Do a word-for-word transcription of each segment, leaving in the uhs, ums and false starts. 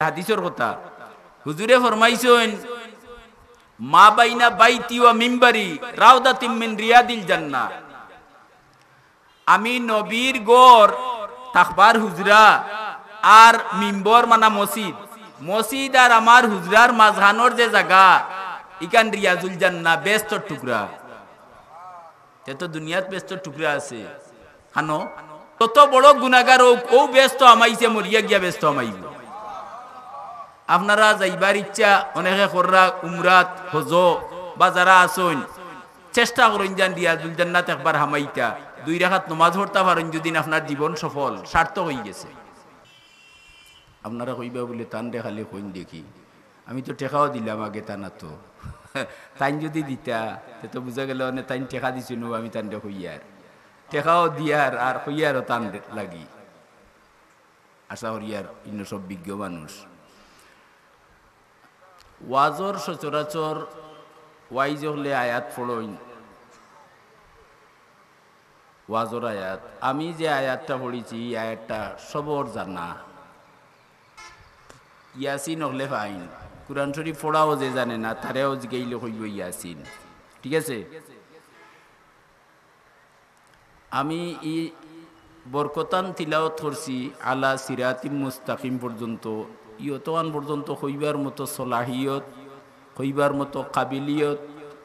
হাদিসর কথা। হুজুরে ফরমাইছইন, "মা বাইনা বাইতি ওয়া মিম্বারি রাউদাতিম মিন রিয়াদিল জান্নাহ।" আমি নবীর ঘর থাকবার হুজরা আর মিম্বর মানা মসজিদ, মসজিদ আর আমার হুজরার মাঝখানোর যে জাগা, ইখান রিয়াজুল জান্নাহ, বেহেস্তর টুকরা। তে তো দুনিয়াত বেহেস্তর টুকরা আছে। খানো, যত বড় গুনাগার অউক, অউ বেহেস্তো হামাইছে, মরিয়া গিয়া বেহেস্তো হামাইবো। আপনারা যাইবার ইচ্ছা অনেকে কররা, উমরাত, হজো, বা যারা আছইন, চেষ্টা করইন যেন রিয়াজুল জান্নাত একবার হামাইতা। দুই রাকাত নমাজ পড়তা পারইন যুদি, আপনার জীবন সফল, সার্থক অইগেছে। আপনারা কইবা বুলে, "তানরে খালি কইন দেখি, আমি তো টেকাও দিলাম আগে তান আতো।" তাইন যুদি দিতা, তে তো বুঝা গেল, মানে, তাইন টেকা দিছইন, আমি তানরে কইয়ার। টেকাও দিয়ার আর কইয়ারও তান লাগি। আশা করিয়ার ইনো সব বিজ্ঞ মানুষ। ওয়াজর সচরাচর ওয়াইজ অকলে আয়াত পড়ইন। ওয়াজর আয়াত। আমি যে আয়াতটা পড়িছি, ই আয়াতটা সবর জানা। ইয়াসিন অকলে ফাইন। কুরআন শরীফ পড়াও যে জানে না, তারেও জিগাইলে কইবো ইয়াসিন। ঠিক আছে? আমি ই বরকতান তিলাওয়াত করছি আলা সিরাতিম মুস্তাকিম পর্যন্ত। ই অতখান পর্যন্ত কইবার মতো সলাহিয়ত, কইবার মতো কাবিলিয়ত,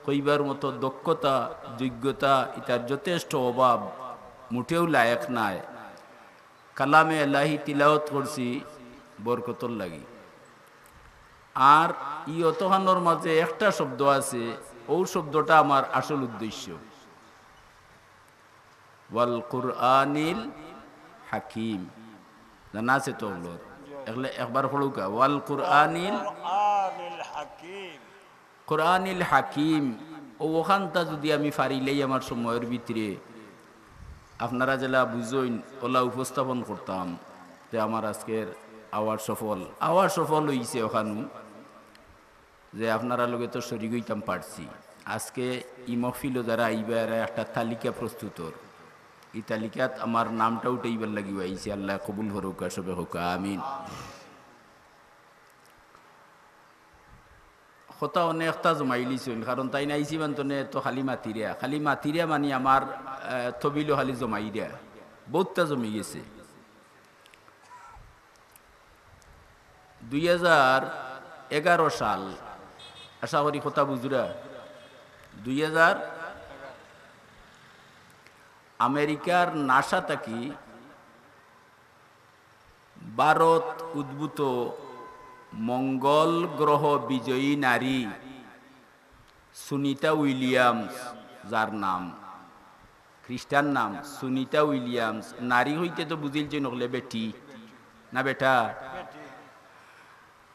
কইবার মতো দক্ষতা, যোগ্যতা, ইতার যথেষ্ট অভাব, মোটেও লায়েক নায়। কালামে এলাহি তিলাওয়াত করছি বরকতর লাগি। আর ই অতখানর মাঝে একটা শব্দ আছে, অউ শব্দটা আমার আসল উদ্দেশ্য। ওয়াল কুরআনিল হাকিম। জানা আছে তো অগুলো? একলে-, একবার পড়ুকা। ওয়াল কুরআনিল কুরআনিল হাকিম। কুরআনিল হাকিম। অউ অখানটা যুদি আমি ফারিলাই আমার সময়র ভিতরে, আপনারা যেলা বুঝইন, অলা উপস্থাপন করতাম, তে আমার আজকের আওয়ার সফল, আওয়ার সফল অইছে অখানউ। যে আপনারার লগে তো শরিক অইতাম পারছি। আজকে ই মহফিলো যারা আইবা, এরা একটা তালিকা প্রস্তুতর। ই তালিকাত আমার নামটা উঠাইবার লাগি আইছি। আল্লায় কবুল করউক্কা, সবে কউক্কা আমিন। কথা অনেকটা জমাইলিছইন, কারণ তাইন আইছি মানতনে তো খালি মাতিরা, খালি মাতিরা মানি আমার, আহ, তবিলো খালি জমাইরা, বউতটা জমি গেছে। দুই হাজার এগারো সাল, আশা করি কথা বুঝরা, দুই হাজার আমেরিকার নাসা থাকি ভারত উদ্ভূত মঙ্গল গ্রহ বিজয়ী নারী সুনিতা উইলিয়ামস, যার নাম, খ্রিস্টান নাম সুনিতা উইলিয়ামস, নারী অইতে তো বুঝিলছইন অকলে বেটি না বেটা?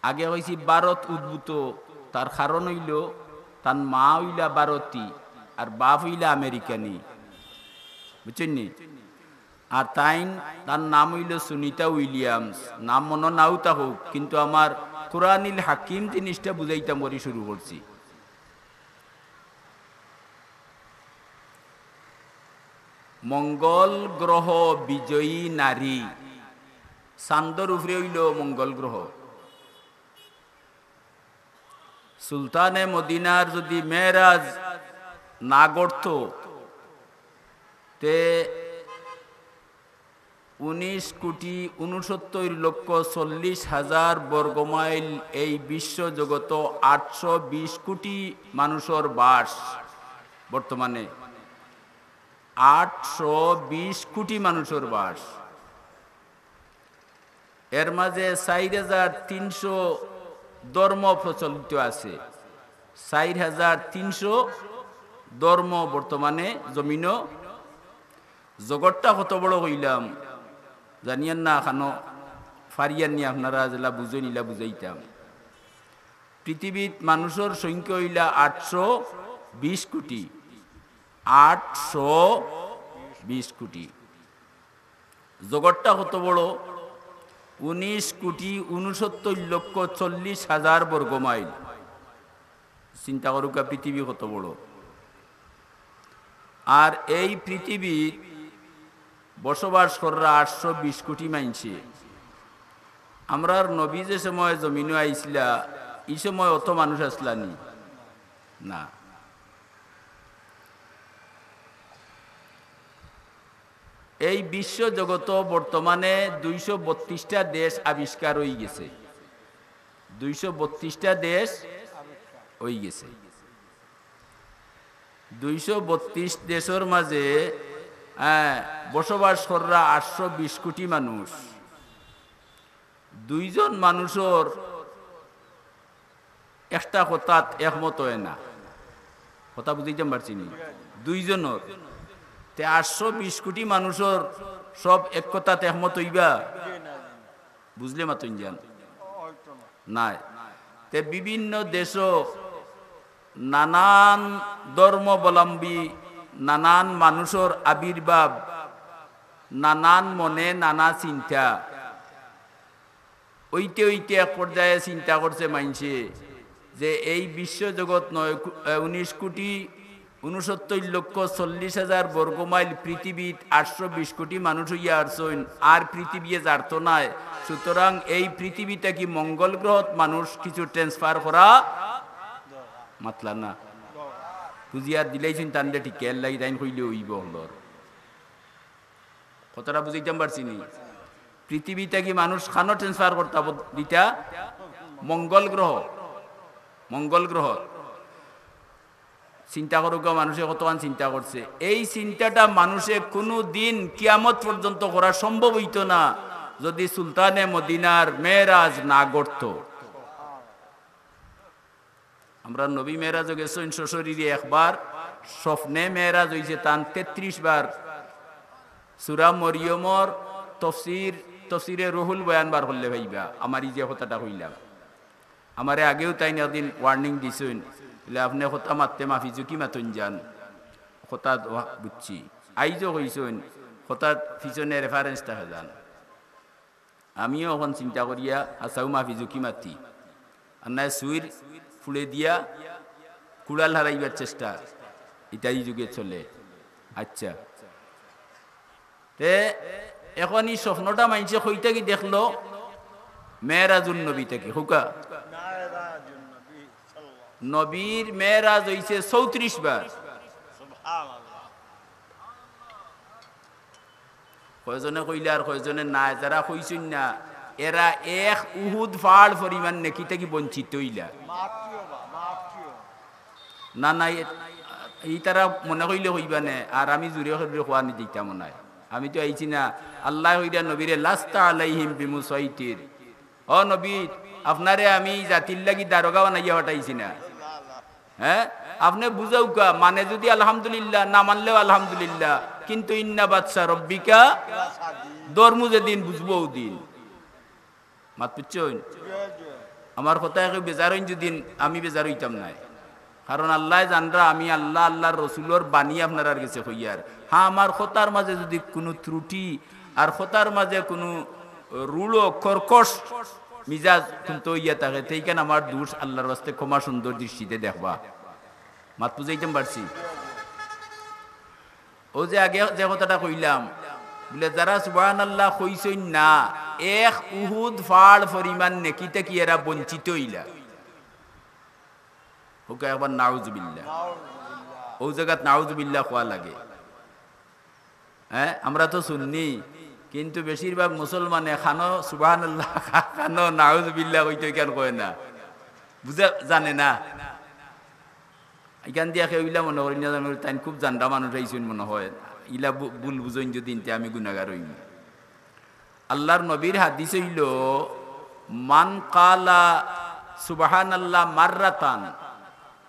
আগে কইছি ভারত উদ্ভূত, তার কারণ অইলো তান মা অইলা ভারতী আর বাপ অইলা আমেরিকানি, বুঝছইন নি? আর তাইন, তার নাম অইলো সুনিতা উইলিয়ামস। নাম মনো নাও থাকউক, কিন্তু আমার কুরআনিল হাকিম জিনিসটা বুঝাইতাম করি শুরু করছি। মঙ্গল গ্রহ বিজয়ী নারী, চান্দর উপরে অইলো মঙ্গল গ্রহ। সুলতানে মদিনার যুদি মেরাজ না ঘটতো, তে উনিশ কোটি ঊনসত্তর লক্ষ চল্লিশ হাজার বর্গমাইল এই বিশ্বজগতো আটশো বিশ কোটি মানুষর বাস। বর্তমানে আটশো বিশ কোটি মানুষর বাস। এর মাঝে চাইর হাজার তিনশো ধর্ম প্রচলিত আছে। চাইর হাজার তিনশো ধর্ম বর্তমানে জমিনো। জগৎটা কত বড় কইলাম, জানিয়ার না, খানো ফারিয়ার নি, আপনারা যেলা বুঝইন ইলা বুঝাইতাম। পৃথিবীত মানুষর সংখ্যা অইলা আটশো বিশ কোটি। আটশো বিশ কোটি। জগৎটা কত বড়? উনিশ কোটি ঊনসত্তর লক্ষ চল্লিশ হাজার বর্গ মাইল। চিন্তা করুক্কা, পৃথিবী কত বড়। আর এই পৃথিবীত বসবাস কররা আটশো বিশ কোটি মাইনষে। আমরার নবী যে সময় জমিনো আইছলা, ই সময় অত মানুষ আছলা নি? না। এই বিশ্ব জগতো বর্তমানে দুইশো বত্রিশটা দেশ আবিষ্কার অইগেছে। দুইশো বত্রিশটা দেশ অইগেছে। দুইশো বত্রিশ দেশর মাঝে, আহ, বসবাস কররা আটশো বিশ কোটি মানুষ। দুইজন মানুষর একটা কথাত একমত অয় না। কথা বুঝাইতাম পারছি নি? দুইজনর। তে আটশো বিশ কোটি মানুষর সব এক কথাত একমত অইবা? বুঝলে মাতইন যান? নায়। তে বিভিন্ন দেশো নানান ধর্মাবলম্বী, নানান মানুষর আবির্ভাব, নানান মনে নানা চিন্তা। অইতে অইতে এক পর্যায়ে চিন্তা করছে মাইনষে যে এই বিশ্বজগৎ নয় কো-, এ, উনিশ কোটি ঊনসত্তর লক্ষ চল্লিশ হাজার বর্গ মাইল পৃথিবীত আটশো বিশ কোটি মানুষ অইয়া আরছইন, আর পৃথিবীয়ে জারতো নায়। সুতরাং এই পৃথিবী থাকি মঙ্গল গ্রহত মানুষ কিছু transfer করা, মাতলা না। বুঝিয়া দিলাইছইন তানরে ঠিক, এর লাগি তাইন কইলে অইবো হকলর। কথাটা বুঝাইতাম পারছি নি? পৃথিবী থাকি মানুষ খানো transfer করতা বদ-, দিতা মঙ্গল গ্রহ, মঙ্গল গ্রহ। চিন্তা করউক্কা, মানুষে কতখান চিন্তা করছে। এই চিন্তাটা মানুষে কুনু দিন কিয়ামত পর্যন্ত করা সম্ভব অইতো না, যদি সুলতানে মদিনার মেরাজ না ঘটতো। আমরার নবী মেরাজো গেছইন সশরীরে একবার, স্বপ্নে মেরাজ অইছে তান তেত্রিশ বার। সূরা মরিয়মর তফসির, তফসিরে রুহুল বয়ান বার করলে পাইবা, আমার ই যে কথাটা কইলাম। আমারে আগেও তাইন একদিন warning দিছইন, বলে, "আপনে কথা মাততে মাফি ঝুঁকি মাতইন যান।" কথা দোয়া বুঝছি। আইজও কইছইন, কথার পিছনে reference থাকে যান। আমিও অখন চিন্তা করিয়া আছাউ মাফি ঝুঁকি মাতি। আর নায় সুইর ফুড়ে দিয়া কুড়াল হারাইবার চেষ্টা, ইতাই যুগে চলে। আচ্ছা। তে অখন ই স্বপ্নটা মাইনষে কই থাকি দেখলো? মেরাজুন নবী থাকি। কউক্কা? নবীর মেরাজ অইছে চৌত্রিশ বার। কয়জনে কইলা আর কয়জনে নায়, যারা কইছইন না, এরা এক উহুদ পাহাড় পরিমাণ নেকি থাকি বঞ্চিত অইলা। না, না, এ-, ইতারা মনে কইলে কইবা নে, আর আমি জুরে করিয়া কওয়া নি দিতাম নায়। আমি তো আইছি না, আল্লায় কইরা নবীরে, "লাস্তা আলাইহিম বিমুসাইতির।" ও নবী, আপনারে আমি জাতির লাগি দারোগা বানাইয়া পাঠাইছি না। হ্যাঁ? আপনে বুঝাউক্কা, মানে যুদি আলহামদুলিল্লাহ, না মানলেও আলহামদুলিল্লাহ, কিন্তু ইন্না বাতশা রব্বিকা, ধর্ম যেদিন বুঝবো অউ দিন। মাত বুঝছইন? আমার কথায় কেউ বেজার অইন যুদি, আমি বেজার অইতাম নায়। কারণ আল্লায় জানরা আমি আল্লাহ, আল্লাহর রসুলর বাণী আপনারার গেছে কইয়ার। হ্যাঁ, আমার কথার মাঝে যুদি কুনু ত্রুটি আর কথার মাঝে কুনু রূঢ় কর্কশ মিজাজ কুন্তা অইয়া থাকে, তে ইখান আমার দোষ, আল্লাহর ওয়াস্তে ক্ষমা সুন্দর দৃষ্টিতে দেখবা। মাত বুঝাইতাম পারছি? অউ যে আগে যে কথাটা কইলাম, বুলে, যারা সুবহানাল্লাহ কইছইন না, এক উহুদ পাহাড় পরিমাণ নেকি থাকি এরা বঞ্চিত অইলা। কউক্কা একবার নাউজুবিল্লাহ। অউ জাগাত নাউজুবিল্লাহ কওয়া লাগে। হ্যাঁ, আমরা তো সুন্নি, কিন্তু বেশিরভাগ মুসলমানে খানো সুবহানাল্লাহ, খানো নাউজুবিল্লাহ কইতো ইখান কয় না, বুঝা জানে না। ইখান দিয়া কেউ ইলা মনে করি না, জানো, তাইন খুব জানরা মানুষ আইছইন মনে হয়, ইলা ভু-, ভুল বুঝইন যুদি, তে আমি গুনাগার অইমু। আল্লাহর নবীর হাদিস অইলো, "মান কালা সুবহানাল্লাহ মাররাতান।"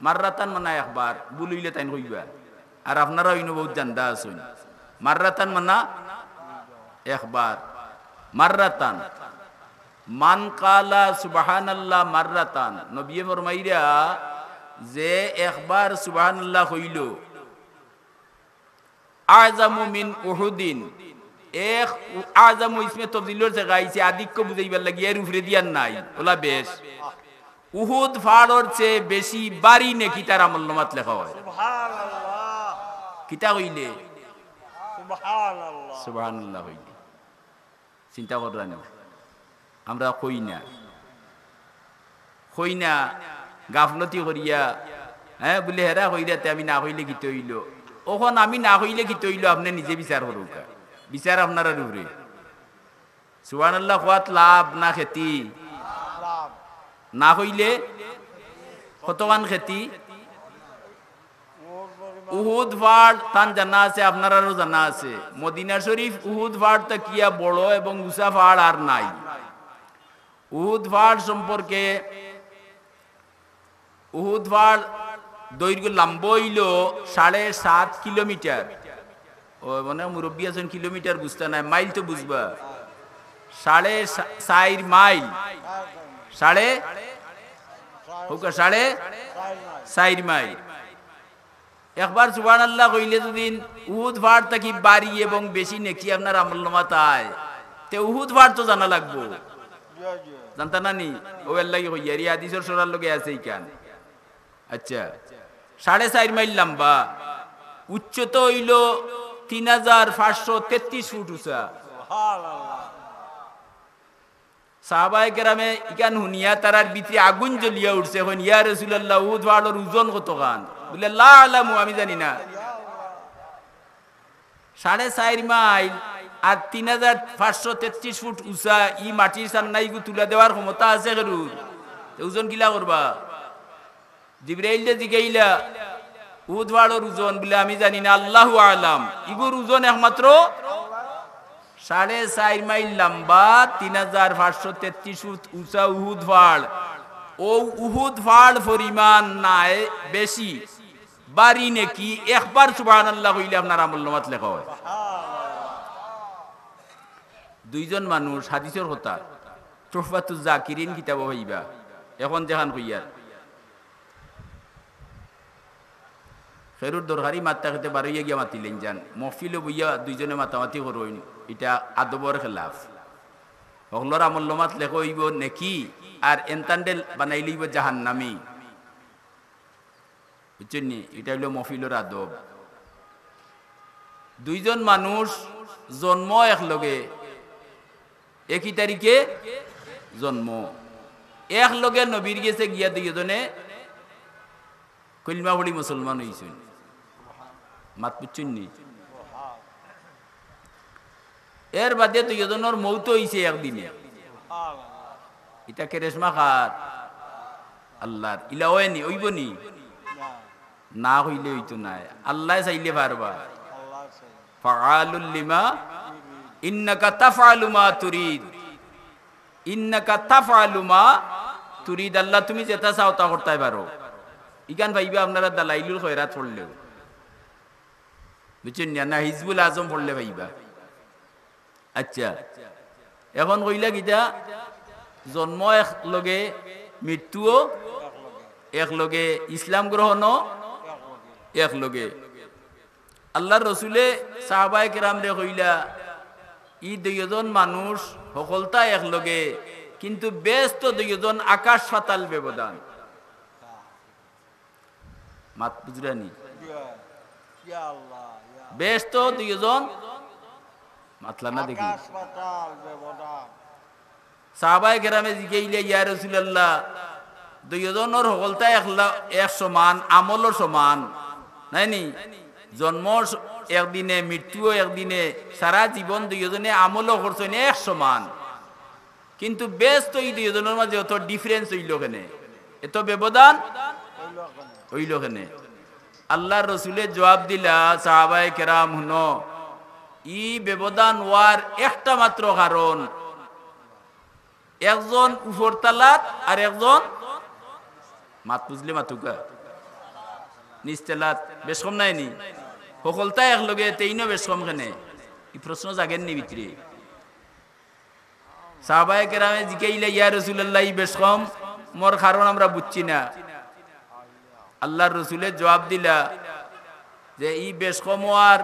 মাররাতান মানে একবার, ভুল অইলে তাইন কইবা। আর আপনারা অইনো বউত জানরা আছইন। মাররাতান মানে একবার। মাররাতান। "মান কালা সুবহানাল্লাহ মাররাতান।" নবীয়ে ফরমাইরা যে একবার সুবহানাল্লাহ কইলো, "আ'জামু মিন উহুদিন।" এক উ-, আ'জামু ইসমে তফজিলর জাগা আইছে, আধিক্য বুঝাইবার লাগি, এর উপরে দিয়া নাই। অলা বেশ। উহুদ পাহাড়র চেয়ে বেশি ভারী নেকি তার আমলনামাত লেখা হয়। সুবহানাল্লাহ। কিতা কইলে? সুবহানাল্লাহ। সুবহানাল্লাহ কইলে। চিন্তা কররা নি। আমরা কই না, কই না, গাফলতি করিয়া, হ্যাঁ, বুলে, "হেরা কইরা তে আমি না কইলে কিতা অইলো?" অখন আমি না কইলে কিতা অইলো, আপনে নিজে বিচার করউক্কা, বিচার আপনারার উপরে। সুবহানাল্লাহ কওয়াত লাভ না ক্ষতি? লাভ। না কইলে কতখান ক্ষতি? উহুদ পাহাড় তান জানা আছে, আপনারারও জানা আছে। মদিনা শরীফ উহুদ পাহাড় থাকিয়া বড় এবং উচা পাহাড় আর নাই। উহুদ পাহাড় সম্পর্কে, উহুদ পাহাড় দৈর্ঘ্য লম্ব অইলো সাড়ে সাত কিলোমিটার। ও, মানে, মুরব্বি আছইন, কিলোমিটার বুঝতা নায়, মাইল তো বুঝবা। সাড়ে সা-, চাইর মাইল। সাড়ে, কউক্কা, সাড়ে চাইর মাইল। একবার সুবহানাল্লাহ কইলে যুদি উহুদ পাহাড় থাকি বাড়ি এবং বেশি নেকি আপনার আমলনামাত আয়, তে উহুদ পাহাড় তো জানা লাগবো। জানতা না নি? অউ এরলাগি কইয়ার, ই হাদিসর সরার লগে আছে ইখান। আচ্ছা, সাড়ে চাইর মাইল লম্বা, উচ্চতা অইলো তিন হাজার পাঁচশো তেত্রিশ ফুট উচা। সাহাবায়ে কেরামে ইখান হুনিয়া তারার ভিতরে আগুন জ্বলিয়া উঠছে, কইন, "ইয়া রাসূলুল্লাহ, উহুদ পাহাড়র ওজন কতখান?" বুলে, "লা আলামু, আমি জানি না।" সাড়ে চাইর মাইল আর তিন হাজার পাঁচশো তেত্রিশ ফুট উচা ই মাটির চান্না ইগু তুলা দেওয়ার ক্ষমতা আছে কেরুর? তে ওজন কিলা করবা? জিব্রাইলরে জিগাইলা, "উহুদ পাহাড়র ওজন?" বুলে, "আমি জানি না, আল্লাহু আলাম।" ইগুর ওজন একমাত্র সাড়ে চাইর মাইল লম্বা, তিন হাজার পাঁচশো তেত্রিশ ফুট উচা উহুদ পাহাড়। অউ উহুদ পাহাড় পরিমাণ নায় বেশি, বাড়ি নেকি একবার সুবহানাল্লাহ কইলে আপনার আমলনামাত লেখা অয়। দুইজন মানুষ, হাদিসর কথা, তুহফাতুজ জাকিরিন কিতাবো পাইবা। অখন যেখান কইয়ার, কেরুর দরকারি মাত থাকতে বারইয়া গিয়া মাতিলাইন যান। মহফিলো বইয়া দুইজনে মাতামাতি করইন, ইটা আদবর খেলাফ। হকলর আমলনামাত লেখা অইবো নেকি, আর এনতানরে বানাইলে অইবো জাহান্নামি। বুঝছইন নি? ইটা অইলো মহফিলর আদব। দুইজন মানুষ জন্ম একলগে, একই তারিখে জন্ম, একলগে নবীর গেছে গিয়া দুইজনে কলিমা পড়ি মুসলমান অইছইন। মাত বুঝছইন নি? এর বাদে দুইজনর মউত অইছে একদিনে। ইটা কেরেশমা কার? আল্লার। ইলা অয় নি, অইবো নি? না কইলে অইতো নায়। আল্লায় চাইলে পারবা। ফাআলুল লিমা, ইন্নাকা তাফআলু মা তুরিদ। ইন্নাকা তাফআলু মা তুরিদ। আল্লাহ, তুমি যেটা চাও তা করতায় পারো। ইখান পাইবা আপনারা দালাইলুল খয়রাত পড়লেও। বুঝছইন না? না হিজবুল আজম পড়লে পাইবা। আচ্ছা, অখন কইলা কিতা? জন্ম একলগে, মৃত্যুও একলগে, ইসলাম গ্রহণও একলগে। আল্লার রসুলে সাহাবায়ে কেরামরে কইলা, "ই দুইজন মানুষ হকলতা একলগে, কিন্তু বেহেস্তো দুইজন আকাশ পাতাল ব্যবধান।" মাত বুঝরা নি? ইয়া, ইয়া আল্লাহ, ইয়া। বেহেস্তো দুইজন, মাতলা না দেখি। আকাশ পাতাল ব্যবধান। সাহাবায়ে কেরামে জিগাইলা, "ইয়া রাসূলুল্লাহ, দুইজনর হকলতা একলা, এক সমান, আমলও সমান, নায় নি? জন্ম স-, একদিনে, মৃত্যুও একদিনে, সারা জীবন দুইজনে আমলও করছইন এক সমান।" কিন্তু বেহেস্তো ই দুইজনর মাঝে অত difference অইলো কেনে? এত ব্যবধান অইলো কেনে? আল্লার রসুলে জুয়াব দিলা, "সাহাবায়ে কেরাম, হুনো, ই ব্যবধান অওয়ার একটা মাত্র কারণ, একজন উপর তালাত আর একজন," মাত বুঝলে মাতুক্কা, "নিচ তালাত বেশ কম নায় নি? হকলতা একলগে, তেইনও বেশ কম কেনে?" ই প্রশ্ন জাগের নি ভিতরে? সাহাবায়ে কেরামে জিকাইলা, "ইয়া রাসূলুল্লাহ, ই বেশ কম, মোর কারণ আমরা বুঝছি না।" আল্লার রসুলে জুয়াব দিলা যে, "ই বেশ কম অওয়ার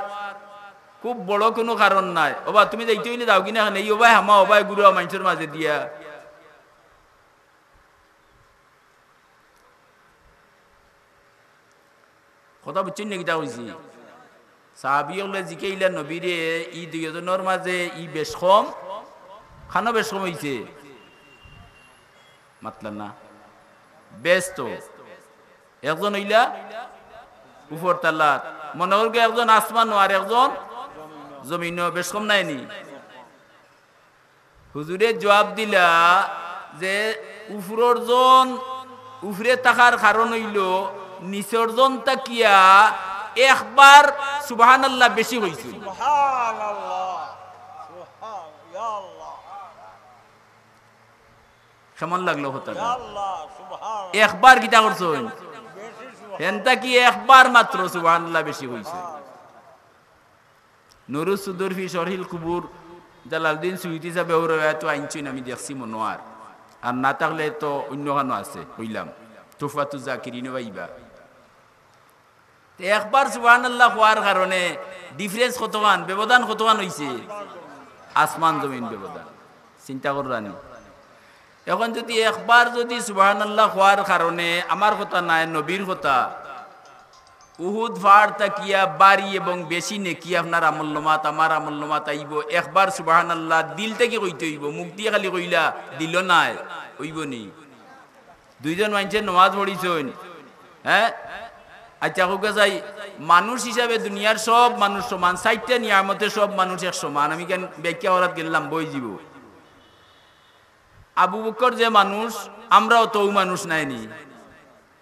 খুব বড় কুনু কারণ নাই। ওবা, তুমি যাইতে অইলে যাওগি না কেনে? ই ওবায় হামাও, ওবায় ঘুরাও মানষর মাঝে দিয়া।" কথা বুঝছইন নি কিতা কইছি? সাহাবি অকলে জিকাইলা নবীরে, "ই দুইজনর মাঝে ই বেশ কম, কানো বেশ কম অইছে?" মাতলা না? বেহেস্তো। একজন অইলা উপর তালাত, মনে করগি একজন আসমানো আর একজন জমিনো, বেশ কম নায় নি? হুজুরে জুয়াব দিলা যে উপরর জন উপরে থাকার কারণ অইলো নিচর জন থাকিয়া একবার সুবহানাল্লাহ বেশি কইছইন। সুবহানাল্লাহ। সুবহান-, ইয়া আল্লাহ। কেমন লাগলো কথাটা? ইয়া আল্লাহ, সুবহান। একবার কিতা করছইন? বেশি সুবহান। হেন থাকি একবার মাত্র সুবহানাল্লাহ বেশি কইছইন। নুরুস সুদুর ফি শরহিল কুবুর, জালালউদ্দিন সুয়ুতী সাহেবে অউ রেওয়ায়ত আনছইন, আমি দেখছি মনো অর। আর না থাকলে তো অইন্য খানো আছে, কইলাম। তুহফাতুজ জাকিরিন পাইবা। তে একবার সুবহানাল্লাহ কওয়ার কারণে difference কতখান, ব্যবধান কতখান অইছে? আসমান জমিন ব্যবধান। চিন্তা কররানি। এখন যুদি একবার যুদি সুবহানাল্লাহ কওয়ার কারণে, আমার কথা নায়, নবীর কথা, উহুদ পাহাড় থাকিয়া ভারি এবং বেশি নেকি আপনার আমলনামাত, আমার আমলনামাত আইবো। একবার সুবহানাল্লাহ দিল থাকি কইতে অইবো, মুখ দিয়া খালি কইলা দিলো নায়, অইবো নি? দুইজন মানষে নমাজ পড়িছইন, হে? আচ্ছা, কউক্কা চাই, মানুষ হিসাবে দুনিয়ার সব মানুষ সমান, চাইরটা নিয়ামতে সব মানুষ এক সমান। আমি কেনে ব্যাখ্যা করাত গেলে লাম্বা অইযিবো। আবু বকর যে মানুষ, আমরাও তো অউ মানুষ নায় নি?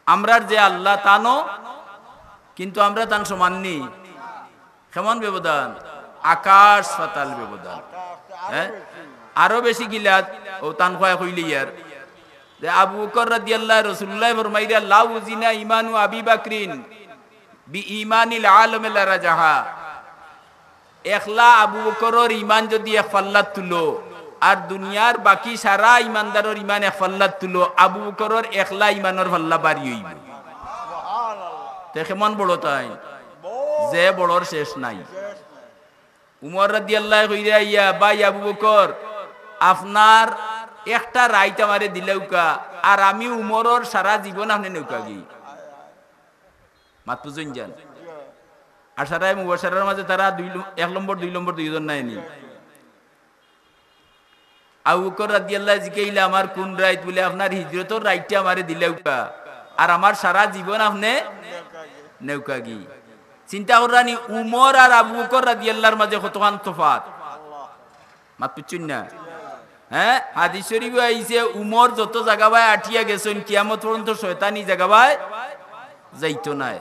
আমরার যে আল্লাহ তানও, কিন্তু আমরা তান সমান নি। কেমন ব্যবধান? আকাশ পাতাল ব্যবধান। হে? আরো বেশি গিলাত, অউ তান কওয়ায় কইলে ইয়ার। যে আবু বকর রাদিয়াল্লাহু, রাসুলুল্লায় ফরমাইরা, "লাউ উজিনা ইমানু আবি বাকরিন বি ইমানিল আলামে লারাজাহা।" একলা আবু বকরর ইমান যুদি এক পাল্লাত তুলো, আর দুনিয়ার বাকি সারা ইমানদারর ইমান এক পাল্লাত তুলো, আবু বকরর একলা ইমানর পাল্লা ভারি অইবো। তে কেমন বড় তাইন? যে বড়র শেষ নাই। উমর রাদিয়াল্লাহু কইরা আইয়া, "ভাই আবু বকর, আপনার একটা রাইত আমারে দিলাউক্কা, আর আমি উমরর সারা জীবন আপনে নেউক্কাগি।" মাত বুঝইন যান। আশারায়ে মুবাশশারার মাঝে তারা দুই লম-, এক নম্বর, দুই নম্বর দুইজন নায় নি? আবু বকর রাদিয়াল্লাহু জিকাইলা, "আমার কুন রাইত?" বলে, "আপনার হিজরতর রাইতটা আমারে দিলাউক্কা, আর আমার সারা জীবন আপনে নেউক্কাগি।" চিন্তা কররানি, উমর আর আবু বকর রাদিয়াল্লাহুর মাঝে কতখান তফাত। মাত বুঝছইন না? হে, হাদিস শরিফো আইছে, উমর যত জাগাবায় আটিয়া গেছইন, কিয়ামত পর্যন্ত শয়তান ই জাগাবায় যাইতো নায়।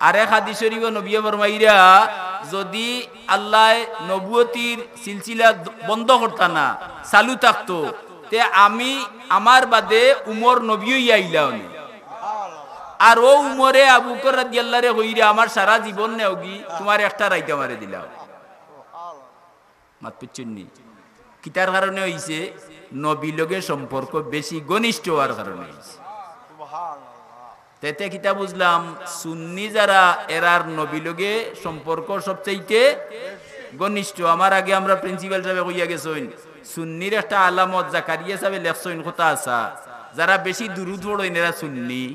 আরেক হাদিস শরিফো নবীয়ে ফরমাইরা, যুদি আল্লায় নবুয়তির সিলসিলা দ-, বন্ধ করতা না, চালু থাকতো, তে আমি, আমার বাদে উমর নবী অইয়া আইলা অনে। আর অউ উমরে আবু বকর রাদিয়াল্লাহুরে কইরা, "আমার সারা জীবন নেওগি, তুমার একটা রাইত আমারে দিলাও।" মাত বুঝছইন নি? কিতার কারণে অইছে? নবীর লগে সম্পর্ক বেশি ঘনিষ্ঠ অওয়ার কারণে অইছে। তে তে কিতা বুঝলাম, সুন্নি যারা, এরার নবীর লগে সম্পর্ক সবচাইতে ঘনিষ্ঠ। আমার আগে আমরার প্রিন্সিপাল সাবে কইয়া গেছইন, সুন্নির একটা আলামত, জাকারিয়া সাবে লেখছইন, কথা আছা, যারা বেশি দুরুদ পড়ইন এরা সুন্নি।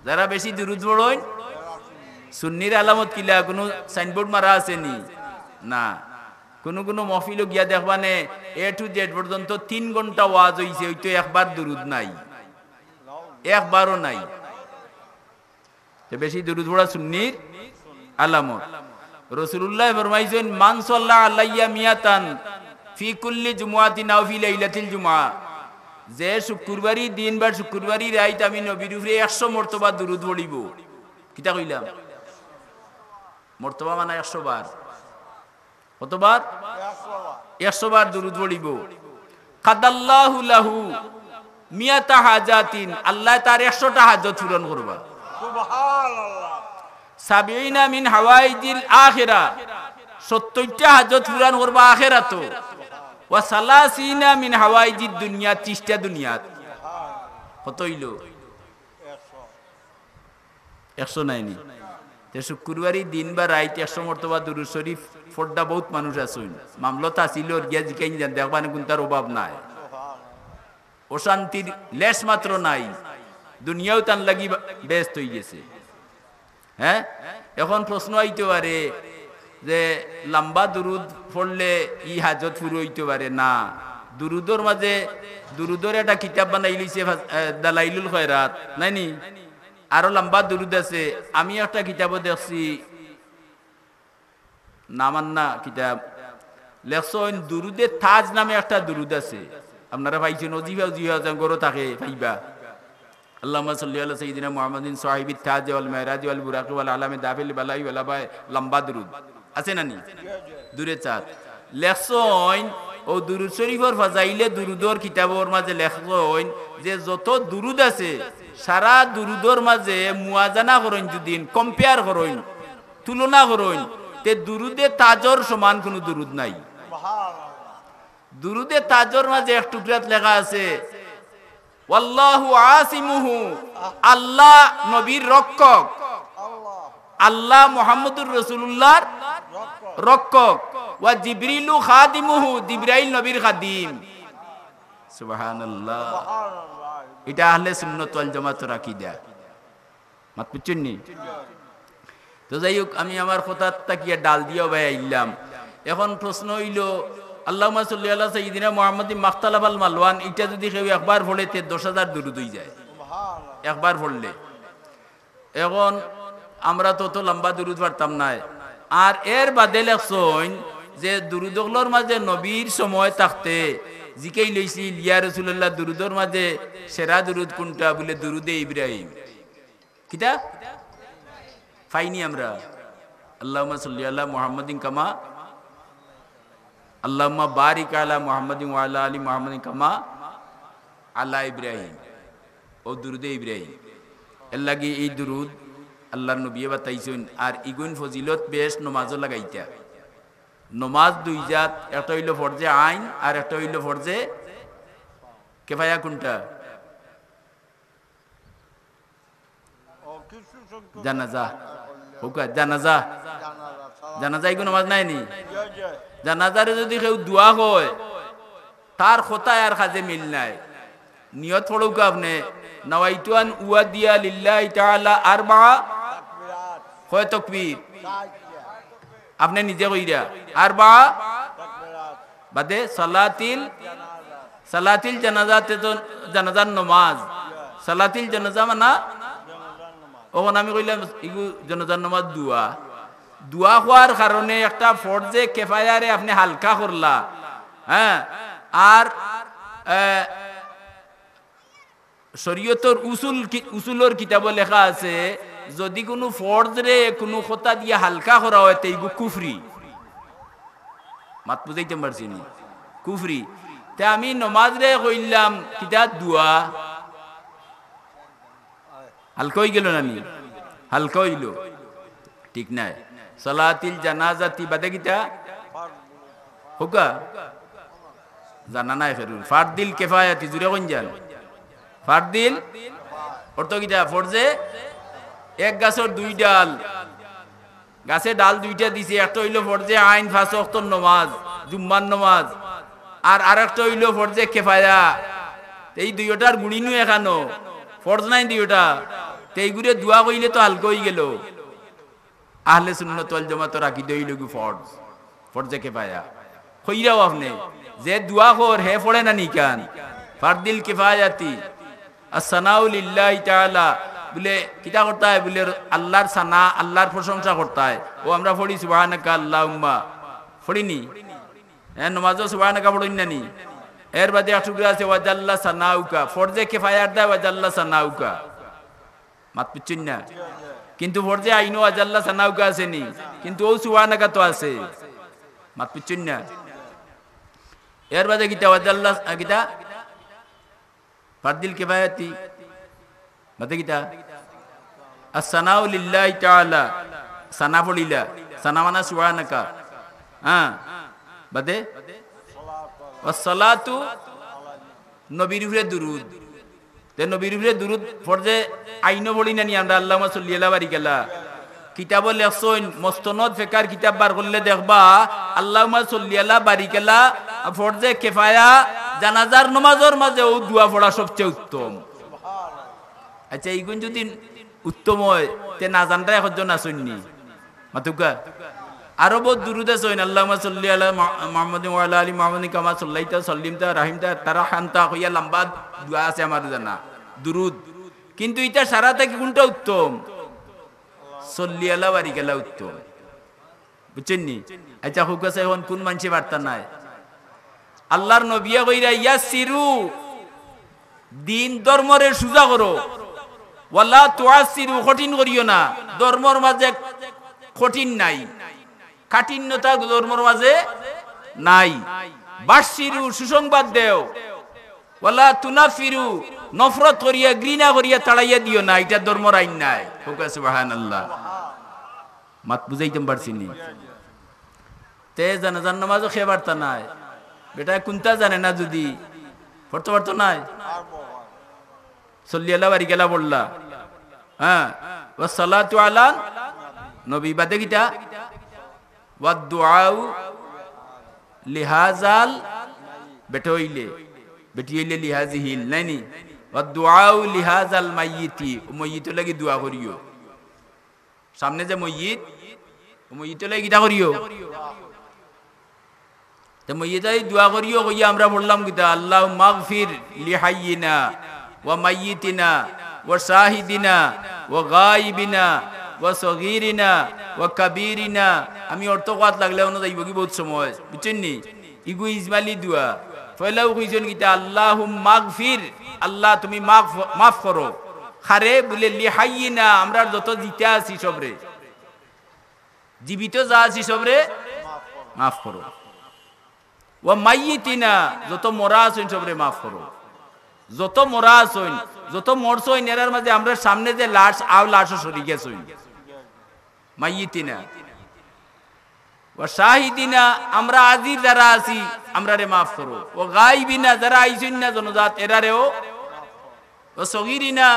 যারা বেশি দুরুদ পড়ইন, সুন্নির আলামত কিলা? কুনু সাইনবোর্ড মারা আছে নি? না। কুনু কুনু মহফিলো গিয়া দেখবানে, A to Z পর্যন্ত তিন ঘন্টা ওয়াজ অইছে, অইতো একবার দুরুদ নাই, একবারও নাই। তে বেশি দুরুদ পড়া সুন্নির আলামত। রাসুলুল্লায় ফরমাইছইন, "মান সাল্লা আলাইয়া মিয়াতান ফি কুল্লি জুমুআতিন আও ফি লাইলাতিল জুমুআ।" যে শুক্রবারি দিন বা শুক্রবারি রাইত আমি নবীর উপরে একশো মর্তবা দুরুদ পড়িবো। কিতা কইলাম? মর্তবা মানে একশো বার। কতবার? একশো বার। একশো বার দুরুদ পড়িবো। কাদাল্লাহু লাহু মিয়াতা হাজাতিন, আল্লায় তার একশোটা হাজত পূরণ করবা। সুবহানাল্লাহ। সাবিনা মিন হাওয়াইজিল আখিরা, সত্তরটা হাজত পূরণ করবা আখেরাতো। ওয়া সালাসিনা মিন হাওয়াইজিদ দুনিয়া, ত্রিশটা দুনিয়াত। কত অইলো? একশো। একশো নায় নি? তে শুক্রবারি দিন বা রাইত একশো মর্তবা দুরুদ শরিফ পড়রা বউত মানুষ আছইন। মামলত আছিল, ওর গিয়া জিকাইন যান, দেখবানে কুনটার অভাব নাই। অশান্তির লেশ মাত্র নাই। দুনিয়াও তান লাগি বা-, বেহেস্ত অইগেছে। হে? এখন প্রশ্ন আইতো পারে যে লাম্বা দুরুদ পড়লে ই হাজত পুরো অইতো পারে না। দুরুদর মাঝে দুরুদর একটা কিতাব বানাইলিছে ফাজ-, এ, দালাইলুল খয়রাত, নায়নি? আরো লম্বা দুরুদ আছে। আমি একটা কিতাবো দেখছি, নাম আর না কিতাব, লেখছইন দুরুদে তাজ নামে একটা দুরুদ আছে। আপনারা পাইছইন, অজিফা, অজিফা, যে ঘরো থাকে, পাইবা। আল্লাহুম্মা সাল্লি আলা সাইয়্যিদিনা মুহাম্মাদিন সাহিবিত তাজ ওয়াল মিরাজ ওয়াল বুরাক ওয়াল আলামে দাফিল বালাই ওয়াল আবায়, লম্বা দুরুদ। আছে না নি? দুরুদে তাজ। লেখছইন, অউ দুরুদ শরীফর ফাজাইলে দুরুদর কিতাবর মাঝে লেখছইন যে যত দুরুদ আছে, সারা দুরুদর মাঝে মুয়াজানা করইন, যুদি compare করইন, তুলনা করইন, তে দুরুদে তাজর সমান কুনু দুরুদ নাই। দুরুদে তাজর মাঝে এক টুকরাত লেখা আছে, "ওয়াল্লাহু আসিমুহু", আল্লাহ নবীর রক্ষক, আল্লাহ মুহাম্মদুর রাসূলুল্লাহর রক্ষক, "ওয়া জিবরিলু খাদিমুহু", জিবরাইল নবীর খাদিম। সুবহানাল্লাহ। ইটা আহলে সুন্নাত ওয়াল জামাতর আকীদা। মাত বুঝছইন নি? তো যাই হোক, আমি আমার কথাত থাকিয়া ডাল দিয়া বায় আইলাম। এখন প্রশ্ন অইলো, "আল্লাহুম্মা সাল্লি আলা সাইয়্যিদিনা মুহাম্মাদিন মাখতালাফাল মালওয়ান", ইটা যুদি কেউ একবার পড়ে, তে দশ হাজার দুরুদ অইযায়। একবার পড়লে। এখন আমরা তো অত লম্বা দুরুদ পারতাম নায়। আর এর বাদে লেখছইন যে দুরুদ অকলর মাঝে নবীর সময় থাকতে জিকাইল অইছিল, "ইয়া রাসূলুল্লাহ, দুরুদর মাঝে সেরা দুরুদ কুনটা?" বুলে, "দুরুদে ইব্রাহিম।" কিতা? পাইনি আমরা? "আল্লাহুম্মা সাল্লি আলা মুহাম্মাদিন কামা, আল্লাহুম্মা বারিক আলা মুহাম্মাদিন ওয়া আলা আলি মুহাম্মাদিন কামা আলা ইব্রাহিম।" অউ দুরুদে ইব্রাহিম। এরলাগি ই দুরুদ আল্লাহর নবীয়ে বাতাইছইন। আর ইগুইন ফজিলত বেশ নমাজো লাগাইতা। নমাজ দুই জাত, একটা অইলো ফরজে আইন আর একটা অইলো ফরজে কেফায়া। কুনটা? ও, কিছু সংখ্যক জানাজা। হুকা, জানাজা। জানাজা, সালাত। জানাজা ইগু নমাজ নায়নি? জি, জি। জানাজারে যুদি কেউ দোয়া কয়, তার কথায় আর কাজে মিল নাই। নিয়ত পড়উক্কা আপনে, "নাওয়াইতু আন উয়াদ্দিয়া লিল্লাহি তাআলা আরবাআ।" তাকবীরাত। কয় তকবীর? চাইরটা। আপনে নিজে কইরা, আরবাআ। তাকবীরাত। বাদে সালাতিল, জানাজা। সালাতিল জানাজাতে তো জানাজার নমাজ। সালাতিল জানাজা মানা? জানাজার নমাজ। অখন আমি কইলাম, ইগু জানাজার নমাজ দোয়া। দোয়া কওয়ার কারণে একটা ফরজে কেফায়ারে আপনে হালকা করলা। হ্যাঁ? আর, এ, শরীয়তর উসুল কি-, উসুলর কিতাবো লেখা আছে, যুদি কুনু ফরজরে কুনু কথা দিয়া হালকা করা অয়, তে ইগু কুফরি। মাত বুঝাইতাম পারছি নি? কুফরি। তে আমি নমাজরে কইলাম কিতা? দোয়া। হালকা অইগেলো না নি? হালকা অইলো। ঠিক নায়। সালাতিল জানাজাতি বাদে কিতা? হুকা? জানা নাই ফেরুন। ফারদিল কেফায়াতি, জুরে কইন যান। ফারদিল অর্থ কিতা? ফরজে এক গাছর দুই ডাল। গাছে ডাল দুইটা দিছে, একটা অইলো ফরজে আইন, পাঁচ ওয়াক্তর নমাজ, জুম্মার নমাজ, আর আরেকটা অইলো ফরজে কেফায়া। তে ই দুইওটার গুণিনু এখানো, ফরজ নায় দুইওটা। তে ইগুরে দোয়া কইলে তো হালকা অইগেলো। আহলে সুন্নাত ওয়াল জামাতর আকীদা অইলো গি ফরজ, ফরজে কেফায়া। কইরাও আপনে, যে দোয়া কর, হে পড়ে না নি কান? ফারদিল কিফায়াতি, আসসানাউ লিল্লাহি তাআলা। বুলে, কিতা করতায়? বুলে, আল্লার সানা, আল্লার প্রশংসা করতায়। অউ আমরা পড়ি সুবহানাকা আল্লাহুম্মা, পড়ি নি? হ্যাঁ, নমাজো সুবহানাকা পড়ইন না নি? এর বাদে এক টুকরা আছে, ওয়াজাল্লা সানাউকা। ফরজে কেফায়ার দায় ওয়াজাল্লা সানাউকা। মাত বুঝছইন না? কিন্তু ফরজে আইনো ওয়াজাল্লা সানাউকা আছে নি? কিন্তু অউ সুবহানাকা তো আছে। মাত বুঝছইন না? এর বাদে কিতা ওয়াজাল্লা, আ, কিতা? ফারদিল কিফায়াতি। বাদে কিতা? আসসানাউ লিল্লাহি তাআলা। সানা পড়িলা। সানা মানা সুবহানাকা। হ্যাঁ। বাদে? ওয়াসসালাতু, নবীর উপরে দুরুদ। তে নবীর উপরে দুরুদ ফরজে আইনো পড়ি না নি আমরা, আল্লাহুম্মা সাল্লি আলা বারিক আলা। কিতাবো লেখছইন, মুস্তনদ ফেকার কিতাব বার করলে দেখবা, আল্লাহুম্মা সাল্লি আলা বারিক আলা, ফরজে কেফায়া, জানাজার নমাজর মাঝে অউ দোয়া পড়া সবচেয়ে উত্তম। আচ্ছা, ইগুন যুদি উত্তম অয়, তে না জানরা একজন আছইন নি? মাতুক্কা? আরো বউত দুরুদ আছে, ওই আল্লাহুম্মা সাল্লি আলা মা-, মুহাম্মাদিন ওয়া আলা আলি মুহাম্মাদিন কামা সাল্লাইতা ওয়া সাল্লামতা ওয়া রাহিমতা, তারা হান্তা কইয়া লম্বা দোয়া আছে আমার জানা, দুরুদ। কিন্তু ইতা সারা থাকি কুনটা উত্তম? সাল্লি আলা বারিক আলা উত্তম। বুঝছইন নি? আচ্ছা, কউক্কা চাই, অখন কুন মানষে পারতা নায়? আল্লার নবিয়ে কইরা, ইয়াসসিরু, দিন ধর্মরে সুজা করো, ওয়ালা তুআসসিরু, কঠিন করিও না। ধর্মর মাঝে কঠিন নাই, কাঠিন্যতা ধর্মর মাঝে নাই। বাশশিরু, সুসংবাদ দেও, ওয়ালা তুনাফফিরু, নফরত করিয়া, ঘৃণা করিয়া তাড়াইয়া দিও না, ইটা ধর্মর আইন নায়। কউক্কা সুবহানাল্লাহ। মাত বুঝাইতাম পারছি নি? তে জানাজার নামাজও কে পারতা নায়। বেটায় কুনটা জানে না যুদি, পড়তো পারতো নায়। সাল্লি আলা বারিক আলা পড়লা। হ্যাঁ, ওয়াসসালাতু আলা নবী, বাদে কিতা? ওয়াদ দুআউ লিহাজাল, বেটা অইলে, বেটি অইলে লিহাজিহিল, নায় নি? ওয়াদ দুআউ লিহাজাল মাইয়িতি, ও মইয়িতর লাগি দোয়া করিও। সামনে যে মইয়িত, ও মইয়িতর লাগি কিতা করিও? তে মইয়িতর লাগি দোয়া করিও কইয়া আমরা পড়লাম কিতা? আল্লাহুম্মাগফির লিহাইয়িনা ওয়া মাইয়িতিনা ওয়া শাহিদিনা ওয়া গাইবিনা ওয়া সগীরিনা ওয়া কাবীরিনা। আমি অর্থ কওয়াত লাগলে অনো যাইবোগি বউত সময়, বুঝছইন নি? ইগু ইজমালি দোয়া। পয়লাউ কইছইন কিতা? আল্লাহুম্মাগফির, আল্লাহ তুমি মাফ, মাফ করো। কারে? বুলে লিহাইয়িনা, আমরার যত জিতা আছি সবরে, জীবিত যা আছি সবরে মাফ করো। ওয়া মাইয়িতিনা, যত মরা আছইন সবরে মাফ করো। যত মরা আছইন, যত মরছইন, এরার মাঝে আমরার সামনে যে লাশ, আও লাশও সরি গেছইন। মাইয়িতিনা। ওয়া শাহিদিনা, আমরা হাজির যারা আছি, আমরারে মাফ করো। ওয়া গাইবিনা, যারা আইছইন না জনাজাত, এরারেও। ওয়া সগীরিনা,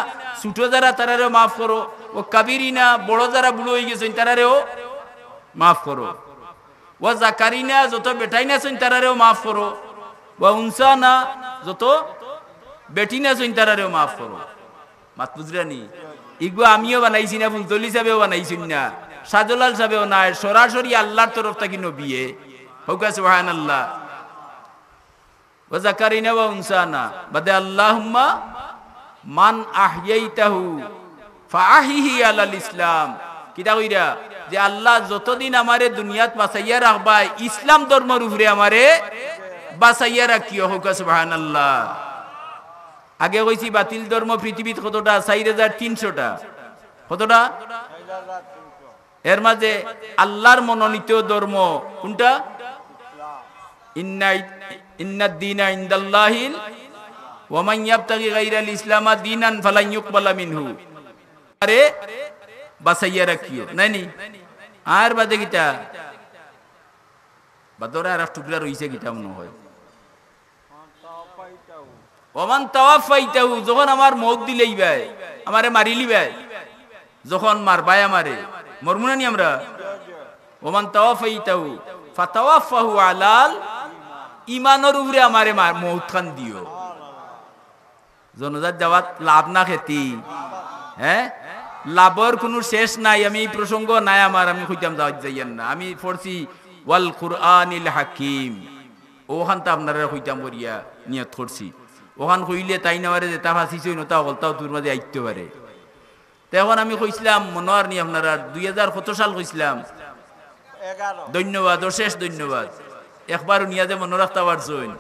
ছোট যারা, তারারেও মাফ করো। ওয়া কাবীরিনা, বড় যারা বুড়া অইগেছইন, তারারেও মাফ করো। ওয়া যাকারিনা, যত বেটাইন আছইন, তারারেও মাফ করো। ওয়া উনসানা, যত বেটিন আছইন, তারারেও মাফ করো। মাত বুঝরা নি? ইগু আমিও বানাইছি না, ফুলতলি সাহেবেও বানাইছইন না, শাহজালাল সাহেবেও নায়, সরাসরি আল্লার তরফ থাকি নবিয়ে। কউক্কা সুবহানাল্লাহ। ওয়া যাকারিনা ওয়া উনসানা। বাদে আল্লাহুম্মা মান আহইয়াইতাহু ফাআহইহি আলাল ইসলাম। কিতা কইরা? যে আল্লাহ যতদিন আমারে দুনিয়াত বাঁচাইয়া রাখবায়, ইসলাম ধর্মর উপরে আমারে বাঁচাইয়া রাখিও। কউক্কা সুবহানাল্লাহ। আগে কইছি বাতিল ধর্ম পৃথিবীত কতটা? চাইর হাজার তিনশোটা। কতটা? এর মাঝে আল্লার মনোনীত ধর্ম কুনটা? ইন্না, ইন্নাদ দীনা ইনদাল্লাহিল, ওয়া মান ইয়াবতাগি গায়রাল ইসলামা দীনান ফালান ইউকবালা মিনহু। আরে, বাঁচাইয়া রাখিও, নায় নি? আর বাদে কিতা? বাদে আর এক টুকরা রইছে কিতা মনো অয়? ওমান তাওয়াফাইতাহু, যখন আমার মউত দিলাইবায়, আমারে মারিলিবায়, যখন মারবায় আমারে, মরমু না নি আমরা? ওমান তাওয়াফাইতাহু ফাতাওয়াফাহু আলাল ইমানর উপরে আমারে মার-, মউত খান দিও। জনাজাত যাওয়াত লাভ না ক্ষতি? হ্যাঁ, লাভর কুনু শেষ নাই। আমি এই প্রসঙ্গ নাই আমার, আমি কইতাম যাওয়াত যাইয়ার না। আমি পড়ছি ওয়াল কুরআনিল হাকিম, অখানতা আপনারারে কইতাম করিয়া নিয়ত করছি। অখান কইলে তাইন আমারে যেতা ফাঁসিছইন, অতা হকলতা অতুর মাঝে আইতো পারে। তে অখন আমি কইছলাম, মনো আর নি আপনারার, দুই হাজার কত সাল কইছলাম? ধন্যবাদ, অশেষ ধন্যবাদ। একবার হুনিয়া যে মনো রাখতা পারছইন,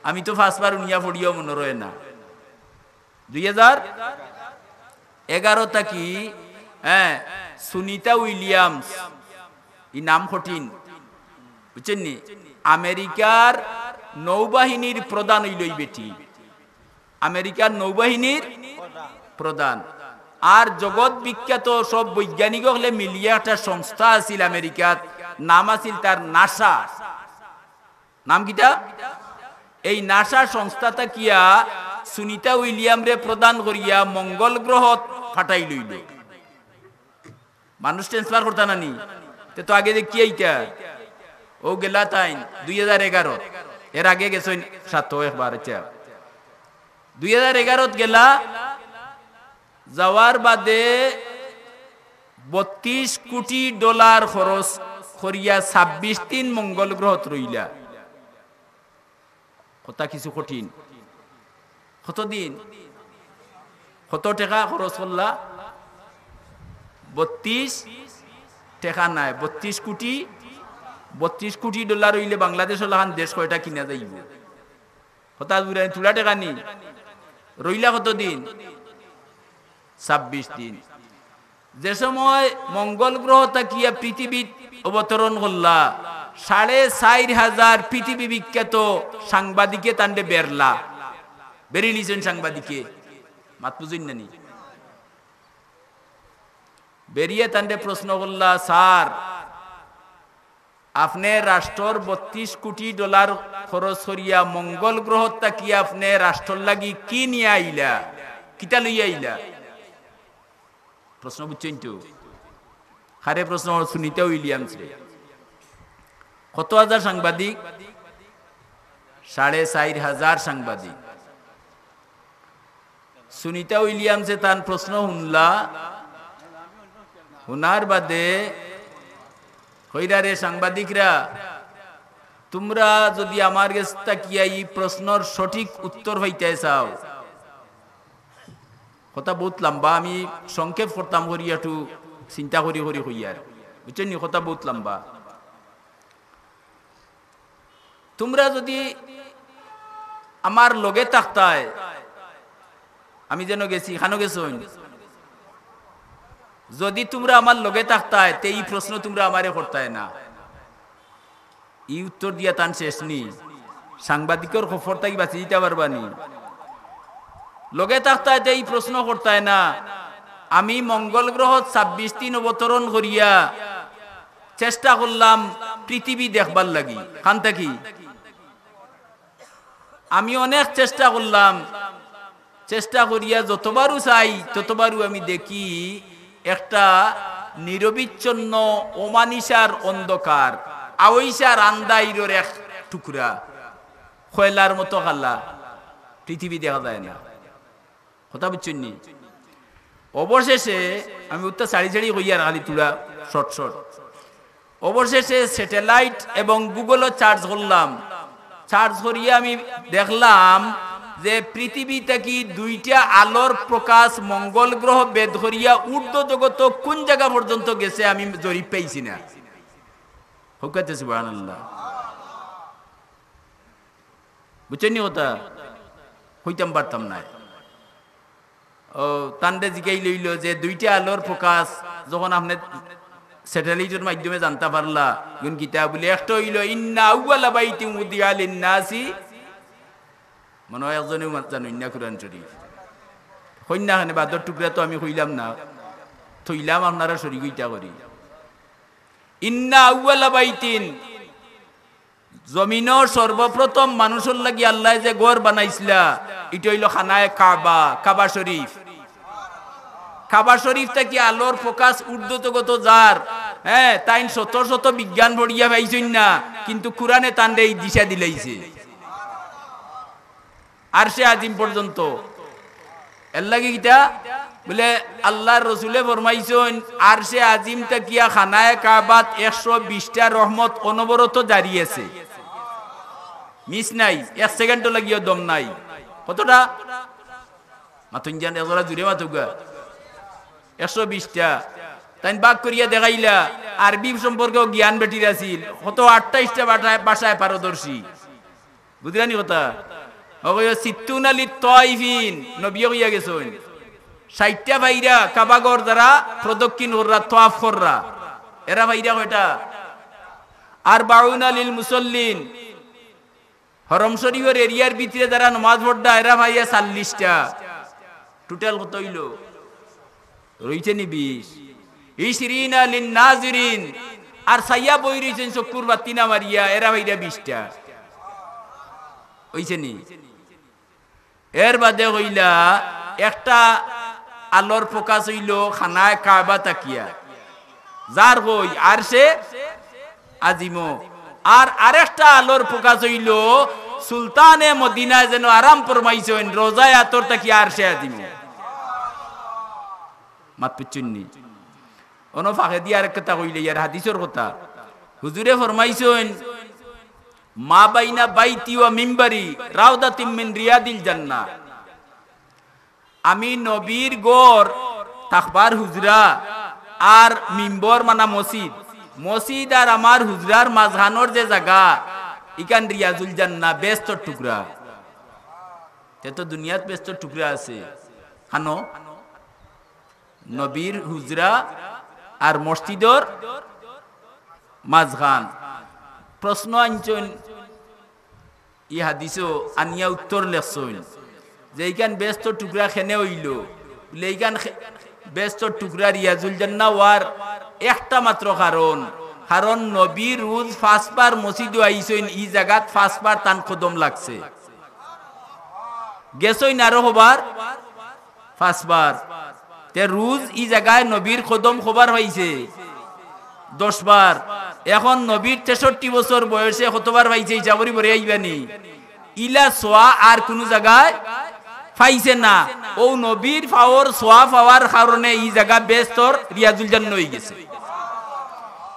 আমি তো পাঁচবার হুনিয়া পড়িয়াও মনো রয় না। দুই হাজার এগারো থাকি, হ্যাঁ, সুনিতা উইলিয়ামস, ই নাম কঠিন, বুঝছইন নি? আমেরিকার নৌবাহিনীর প্রধান অইলো ই বেটি, আমেরিকার নৌবাহিনীর প্রধান। আর জগৎ বিখ্যাত সব বৈজ্ঞানিক অকলে মিলিয়া একটা সংস্থা আছিল আমেরিকাত, নাম আছিল তার নাসা। নাম কিতা? এই নাসা সংস্থা থাকিয়া সুনিতা উইলিয়ামরে প্রধান করিয়া মঙ্গল গ্রহত পাঠাইলইলো। মানুষ transfer করতা না নি? তে তো আগে দেখিয়া আইতা। অউ গেলা তাইন দুই হাজার এগারো, এর আগে গেছইন সাতো একবার। আচ্ছা, দুই হাজার এগারোত গেলা, যাওয়ার বাদে বত্রিশ কোটি ডলার খরচ করিয়া ছাব্বিশ দিন মঙ্গল গ্রহত রইলা। কথা কিছু কঠিন। কতদিন? কত টেকা খরচ করলা? বত্রিশ টেকা নায়, বত্রিশ কোটি। বত্রিশ কোটি ডলার অইলে বাংলাদেশর লাখান দেশ কয়টা কিনা যাইবো? কথা বুঝাইন, থুড়া টেকা নি। রইলা কতদিন? ছাব্বিশ দিন। যে সময় মঙ্গল গ্রহ থাকিয়া পৃথিবীত অবতরণ করলা, সাড়ে চাইর হাজার পৃথিবী বিখ্যাত সাংবাদিকে তানরে বেরলা, বেরিলিছইন সাংবাদিকে। মাত বুঝইন না নি? বেরিয়া তানরে প্রশ্ন করলা, "স্যার, আপনে রাষ্ট্রর বত্রিশ কোটি ডলার খরচ করিয়া মঙ্গল গ্রহ থাকিয়া আপনে রাষ্ট্রর লাগি কি নিয়া আইলা? কিতা লইয়া আইলা?" প্রশ্ন বুঝছইন তো? কারে প্রশ্ন? সুনিতা উইলিয়ামসরে। কত হাজার সাংবাদিক? সাড়ে চাইর হাজার সাংবাদিক। সুনিতা উইলিয়ামসে তান প্রশ্ন হুনলা, হুনার বাদে কইরা, "রে সাংবাদিকরা, তুমরা যুদি আমার গেছ থাকিয়া ই প্রশ্নর সঠিক উত্তর পাইতায় চাও," কথা বউত লাম্বা, আমি সংক্ষেপ করতাম করি, একটু চিন্তা করি করি কইয়ার, বুঝছইন নি? কথা বউত লাম্বা। তুমরা যুদি আমার লগে থাকতায়, আমি যেন গেছি, ইখানো গেছইন, যুদি তুমরা আমার লগে থাকতায়, তে ই প্রশ্ন তুমরা আমারে করতায় না। ই উত্তর দিয়া তান শেষ নি। সাংবাদিকর খপর থাকি বাঁচি দিতা পারবা নি? লগে থাকতায় তে ই প্রশ্ন করতায় না। আমি মঙ্গল গ্রহত ছাব্বিশ দিন অবতরণ করিয়া চেষ্টা করলাম পৃথিবী দেখবার লাগি। কান থাকি আমি অনেক চেষ্টা করলাম, চেষ্টা করিয়া যতবারও চাই, ততবারও আমি দেখি একটা নিরবিচ্ছিন্ন অমানিশার অন্ধকার, আওইশার আন্দাইরর এক টুকরা, কয়লার মতো কালা, পৃথিবী দেখা যায় না। কথা বুঝছইন নি? অবশেষে আমি উত্তর সারি সারি কইয়ার খালি তুলা শর্ট শর্ট। অবশেষে স্যাটেলাইট এবং Google-ও চার্জ করলাম। চার্জ করিয়া আমি দেখলাম যে পৃথিবী থাকি দুইটা আলোর প্রকাশ মঙ্গল গ্রহ ভেদ করিয়া ঊর্ধ্ব জগত কোন জাগা পর্যন্ত গেছে আমি জরিপ পাইছি না। হউক্কা তে সুবহানাল্লাহ। বুঝছইন নি কথা? কইতাম পারতাম নায়। ও, তানরে জিগাইল অইলো যে দুইটা আলোর প্রকাশ যখন আপনে স্যাটেলাইটর মাধ্যমে জানতা পারলা, ইগুন কিতা বুলে? একটা অইলো, "ইন্না আউয়ালা বাইতিন উদিআ লিন্নাসি।" মনে অয় একজনেও মা-, জানইন না কুরআন শরীফ। কইন না কেনে, বাদর টুকরা তো আমি কইলাম না, থইলাম আপনারা শরিক অইতা করি। ইন্না আউয়ালা বাইতিন, জমিনর সর্বপ্রথম মানুষর লাগি আল্লায় যে ঘর বানাইছলা, ইটা অইলো খানায়ে কাবা, কাবা শরিফ। কাবা শরিফ থাকি আলোর প্রকাশ ঊর্ধ্ব জগতো যার, হ্যাঁ, তাইন শত শত বিজ্ঞান পড়িয়া পাইছইন না, কিন্তু কুরআনে তানরে ই দিশা দিলাইছে। আরশে আজিম পর্যন্ত। এরলাগি কিতা? বুলে, আল্লার রসুলে ফরমাইছইন, আরশে আজিম থাকিয়া খানায়ে কাবাত একশো বিশটা রহমত অনবরত জারি আছে। মিস নাই, এক সেকেন্ডও লাগিও দম নাই। কতটা? মাতইন জান, এজরা জুরে মাতউক্কা। একশো বিশটা। তাইন ভাগ করিয়া দেখাইলা, আরবি সম্পর্কেও জ্ঞান বেটির আছিল। কত আটাইশটা বাটায়-, ভাষায় পারদর্শী। বুঝলা নি কথা? অগো সিত্তুনা লিত তাইফিন, নবীয়ে কইয়া গেছইন। ষাইটটা পাইরা কাবাঘর যারা প্রদক্ষিণ কররা, তওয়াফ কররা। এরা পাইরা কয়টা? আরবাউনা লিল মুসল্লিন। হরম শরিফর এরিয়ার ভিতরে যারা নমাজ পড়রা, এরা পাইরা চল্লিশটা। টোটাল কত অইলো? রইছে নি বিশ। ইশরিনা লিন নাজিরিন, আর চাইয়া বই রইছইন চক্ষুর বাতি না মারিয়া, এরা পাইরা বিশটা। অইছে নি? এর বাদে কইলা একটা আলোর প্রকাশ অইলো খানায়ে কাবা থাকিয়া, যার কই আরশে আজিমো। আর আরেকটা আলোর প্রকাশ অইলো সুলতানে মদিনায় যেন আরাম ফরমাইছইন রওজায়ে আতর থাকিয়া আরশে আজিমো। মাত বুঝছইন নি? অনো ফাঁকেদি আরেক কথা কইলে ইয়ার হাদিসর কথা। হুজুরে ফরমাইছইন, "মা বাইনা বাইতি ওয়া মিম্বারি রাউদাতিম মিন রিয়াদিল জান্নাহ।" আমি নবীর ঘর থাকবার হুজরা আর মিম্বর মানা মসজিদ, মসজিদ আর আমার হুজরার মাঝখানোর যে জাগা, ইখান রিয়াজুল জান্নাহ, বেহেস্তর টুকরা। তে তো দুনিয়াত বেহেস্তর টুকরা আছে, খানো নবীর হুজরা আর মসজিদর মাঝখান। প্রশ্ন আনছইন, ই হাদিসও আনিয়া উত্তর লেখছইন যে ইখান বেহেস্তর টুকরা কেনে অইলো, বুলে ইখান খে-, বেহেস্তর টুকরা রিয়াজুল জান্নাহ অওয়ার একটা মাত্র কারণ, কারণ নবী রুজ পাঁচবার মসজিদো আইছইন, ই জাগাত পাঁচবার তান কদম লাগছে। গেছইন আরো কবার? পাঁচবার। তে রুজ ই জাগায় নবীর কদম কবার পাইছে? দশবার। এখন নবীর তেষট্টি বছর বয়সে কতবার পাইছে, হিসাব করি বরে আইবানি? ইলা ছোঁয়া আর কুনু জাগায় পাইছে না। অউ নবীর পাওর ছোঁয়া পাওয়ার কারণে ই জাগা বেহেস্তর রিয়াজুল জান্নাহ অইগেছে।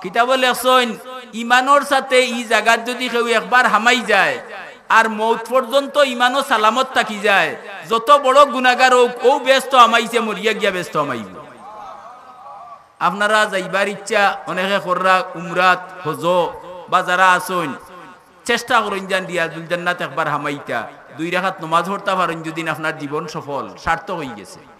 কিতাবো লেখছইন, ইমানর সাথে ই জাগাত যুদি কেউ একবার হামাই যায়, আর মউত পর্যন্ত ইমানো সালামত থাকি যায়, যত বড় গুনাগার অউক, অউ বেহেস্তো হামাইছে, মরিয়া গিয়া বেহেস্তো হামাইবো। আপনারা যাইবার ইচ্ছা অনেকে কররা, উমরাত, হজো, বা যারা আছইন, চেষ্টা করইন যান রিয়াজুল জান্নাত একবার হামাইতা। দুই রাকাত নমাজ পড়তা পারইন যুদি, আপনার জীবন সফল, সার্থক অইগেছে।